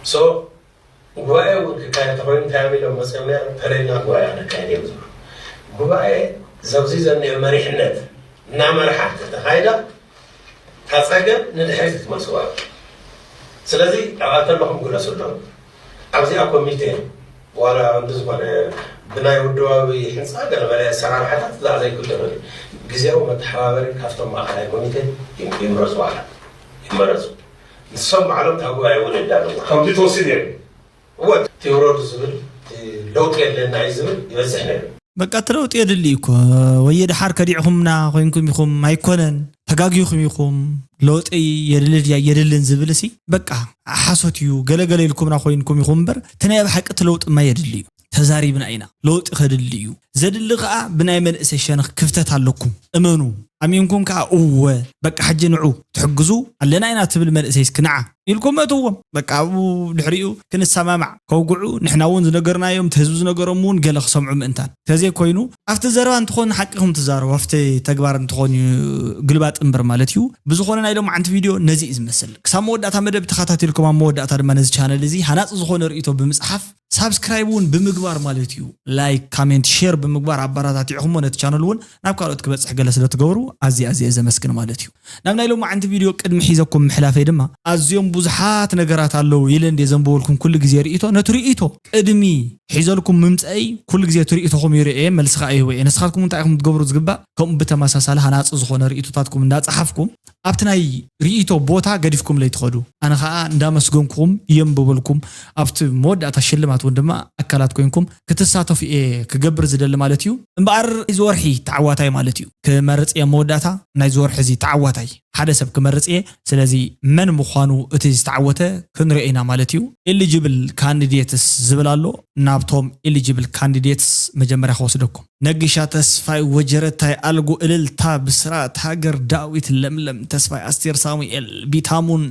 ጉባኤ እውን ክካየድ ተኮይኑ እንታይ እዮም ኢሎም መፅኦም ነይሮም ተለይና ጉባኤ ክነካየድ እዮም ዝብሉ ጉባኤ ዘብዚ ዘኒኦ መሪሕነት እናመርሓ እንተተካይዳ እታ ፀገም ንድሕሪት ክትመልስዋ እያ። ስለዚ ኣብኣ ተለኹም ግለሱሎም። ኣብዚኣ ኮሚቴ ዋላ እንዲ ዝኾነ ብናይ ውድባዊ ሕንፃ ገለመለ ኣሰራርሓታት እዛ ዘይግደሉ እዩ። ግዜያዊ መተሓባበሪ ካብቶም ማእኸላይ ኮሚቴ ይምረፁ ዋላ ይመረፁ። ንሶም ባዕሎም እታ ጉባኤ እውን የዳልውዋ። ከምዚ ትወስን እየ። እወ እቲ ውረዱ ዝብል እቲ ለውጢ የድልየና እዩ ዝብል ይበዝሕ ነይሩ። በቃ እቲ ለውጢ የድሊ እዩ እኮ ወየ ደሓር ከዲዕኹምና ኮይንኩም ኢኹም ኣይኮነን ተጋጊኹም ኢኹም ለውጢ የድሊ ድያ የድልን ዝብል ሲ በቃ ሓሶት እዩ ገለገለ ኢልኩምና ኮይንኩም ኢኹም እምበር እቲ ናይ ኣብ ሓቂ እቲ ለውጢማ የድሊ እዩ ተዛሪብና ኢና። ለውጢ ከድሊ እዩ። ዘድሊ ከዓ ብናይ መንእሰይ ሸነኽ ክፍተት ኣለኩም። እመኑ። ኣሚንኩም ከዓ እወ በቃ ሕጂ ንዑ ትሕግዙ ኣለና ኢና ትብል መንእሰይ እስኪ ንዓ ኢልኩም እትዎም። በቃ ኣብኡ ድሕሪኡ ክንሰማማዕ ከውግዑ ንሕና እውን ዝነገርናዮም እቲ ህዝቢ ዝነገሮም እውን ገለ ክሰምዑ ምእንታን። ተዘይ ኮይኑ ኣብቲ ዘረባ እንትኾን ሓቂኹም ትዛረቡ ኣብቲ ተግባር እንትኾን እዩ ግልባጥ እምበር ማለት እዩ። ብዝኾነ ናይ ሎማዓንቲ ቪድዮ ነዚ እዩ ዝመስል። ክሳብ መወዳእታ መደብ ተኸታቲልኩም ኣብ መወዳእታ ድማ ነዚ ቻነል እዚ ሃናፂ ዝኾነ ርእይቶ ብምፅሓፍ ሳብስክራይብ እውን ብምግባር ማለት እዩ ላይክ ካሜንት ሼር ብምግባር ኣባራታቲዕኹሞ ነቲ ቻነል እውን ናብ ካልኦት ክበፅሕ ገለ ስለ ትገብሩ ኣዝየ ኣዝየ ዘመስግን ማለት እዩ። ናብ ናይ ሎማዓንቲ ቪድዮ ቅድሚ ሒዘኩም ምሕላፈይ ድማ ኣዝዮም ብዙሓት ነገራት ኣለዉ ኢለ እንደ ዘንብበልኩም ኩሉ ግዜ ርእይቶ ነቲ ርእይቶ ቅድሚ ሒዘልኩም ምምፀእይ ኩሉ ግዜ እቲ ርእይቶኹም ይርእየ መልሲ ከዓ ይህቦ እየ። ንስኻትኩም እንታይ ኢኹም ትገብሩ ዝግባእ ከምኡ ብተመሳሳሊ ሃናፂ ዝኾነ ርእይቶታትኩም እንዳፀሓፍኩም ኣብቲ ናይ ርእይቶ ቦታ ገዲፍኩም ለይትኸዱ ኣነ ከዓ እንዳመስገንኩም የንብበልኩም ኣብቲ መወዳእታ ሽልማት እውን ድማ ኣካላት ኮይንኩም ክትሳተፉ እየ ክገብር ዝደሊ ማለት እዩ። እምበኣር እዚ ወርሒ ተዓዋታይ ማለት እዩ ክመርፅ እየ መወዳእታ ናይ ዝወርሒ እዚ ተዓዋታይ ሓደ ሰብ ክመርፅ እየ። ስለዚ መን ምዃኑ እቲ ዝተዓወተ ክንሪኦ ኢና ማለት እዩ። Eligible candidates ዝብል ኣሎ። ናብቶም eligible candidates መጀመርያ ክወስደኩም። ነጊሻ ተስፋይ ወጀረታይ ኣልጎ እልልታ ብስራት ሃገር ዳዊት ለምለም ተስፋይ ኣስቴር ሳሙኤል ቢታሙን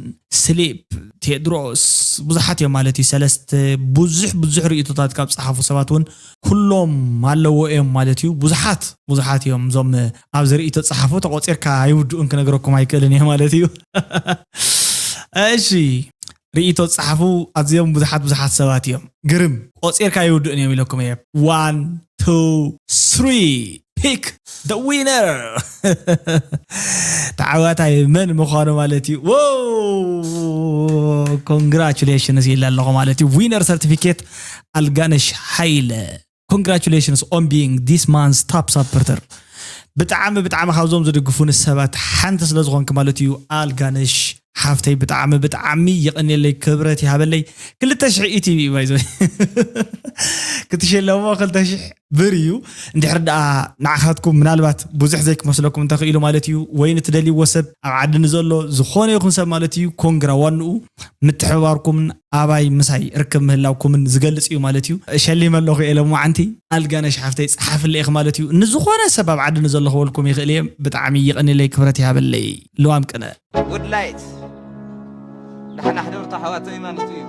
ስሊፕ ቴድሮስ ብዙሓት እዮም ማለት እዩ። ሰለስተ ብዙሕ ብዙሕ ርእይቶታት ካብ ፀሓፉ ሰባት እውን ኩሎም ኣለዎ እዮም ማለት እዩ። ብዙሓት ብዙሓት እዮም እዞም ኣብዚ ርእይቶ ፀሓፉ ተቆፂርካ ኣይውድኡን ክነግረኩም ኣይክእልን እየ ማለት እዩ። እሺ ርእይቶ ዝፀሓፉ ኣዝዮም ብዙሓት ብዙሓት ሰባት እዮም። ግርም ቆፂርካ ኣይውድኡን እዮም ኢለኩም እየ። One two three pick the winner። ተዓዋታይ መን ምዃኑ ማለት እዩ። Wow congratulations ኢለ ኣለኹ ማለት እዩ። Winner certificate ኣልጋነሽ ሃይለ። Congratulations on being this month's top supporter። ብጣዕሚ ብጣዕሚ ካብዞም ዝድግፉኒ ሰባት ሓንቲ ስለ ዝኾንክ ማለት እዩ ኣልጋነሽ ሓፍተይ ብጣዕሚ ብጣዕሚ የቐንየለይ ክብረት ይሃበለይ። ክልተ ሽሕ ኢቲቪ ባይዞ ክትሸለሞ ክልተ ሽሕ ብር እዩ። እንድሕር ደኣ ንዓኻትኩም ምናልባት ብዙሕ ዘይክመስለኩም እንተኽኢሉ ማለት እዩ ወይ ንትደልይዎ ሰብ ኣብ ዓዲ ንዘሎ ዝኾነ ይኹን ሰብ ማለት እዩ ኮንግራ ዋንኡ ምትሕብባርኩምን ኣባይ ምሳይ ርክብ ምህላውኩምን ዝገልጽ እዩ ማለት እዩ። ሸሊመ ኣለኹ እየ ሎማዓንቲ ኣልጋነሽ ሓፍተይ ጸሓፍለ ኢኺ ማለት እዩ። ንዝኾነ ሰብ ኣብ ዓዲ ንዘሎ ክበልኩም ይኽእል እየ። ብጣዕሚ ይቕንለይ ክብረት ይሃበለይ። ልዋም ቅነ። Good light ደሓን ኣሕደርቱ ኣሕዋተይ ማለት እዩ።